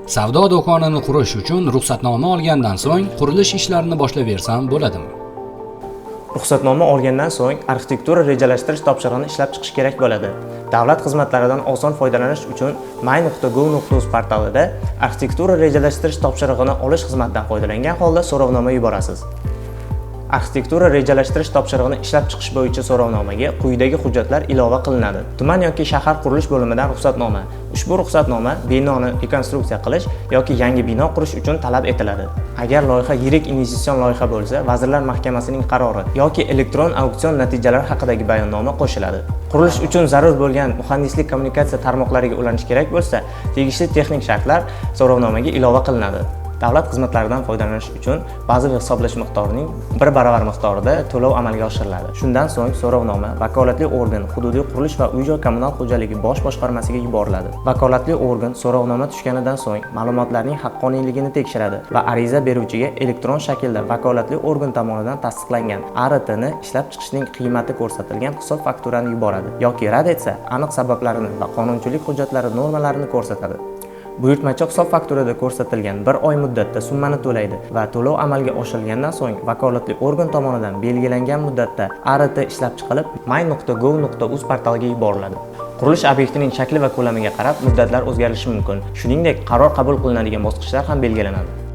Savdo do'konini qurish uchun ruxsatnoma olgandan so'ng qurilish ishlarini boshlayversam bo'ladimi? Ruxsatnoma olgandan so'ng arxitektura rejalashtirish topshirig'ini ishlab chiqish kerak bo'ladi. Davlat xizmatlaridan oson foydalanish uchun my.gov.uz portalida arxitektura rejalashtirish topshirig'ini olish xizmatidan foydalangan holda so'rovnoma yuborasiz. Arxitektura rejalashtirish topshirig'ini ishlab chiqish bo'yicha so'rovnomaga quyidagi hujjatlar ilova qilinadi. Tuman yoki shahar qurilish bo'limidan ruxsatnoma. Ushbu ruxsatnoma binoni rekonstruksiya qilish yoki yangi bino qurish uchun talab etiladi. Agar loyiha yirik investitsion loyiha bo'lsa, Vazirlar Mahkamasining qarori yoki elektron auksion natijalari haqidagi bayonnoma qo'shiladi. Qurilish uchun zarur bo'lgan muhandislik kommunikatsiya tarmoqlariga ulanish kerak bo'lsa, tegishli texnik shartlar so'rovnomaga ilova qilinadi. Davlat xizmatlaridan foydalanish uchun bazaviy hisoblash miqdorining bir baravar miqdorida to'lov amalga oshiriladi. Shundan so'ng so'rovnoma vakolatli organ, hududiy qurilish va uy-joy kommunal xo'jaligi bosh boshqarmasiga yuboriladi. Vakolatli organ so'rovnoma tushganidan so'ng ma'lumotlarning haqqoniyligini tekshiradi va ariza beruvchiga elektron shaklda vakolatli organ tomonidan tasdiqlangan ART ni ishlab chiqishning qiymati ko'rsatilgan hisob fakturani yuboradi yoki rad etsa, aniq sabablarini va qonunchilik hujjatlari normalarini ko'rsatadi. Buyurtmachi hisob fakturada ko'rsatilgan bir oy muddatda summani to'laydi va to'lov amalga oshirilgandan so'ng vakolatli organ tomonidan belgilangan muddatda ART ishlab chiqilib, my.gov.uz portaliga yuboriladi. Qurilish obyektining shakli va ko'lamiga qarab muddatlar o'zgarishi mumkin. Shuningdek, qaror qabul qilinadigan bosqichlar ham belgilanadi.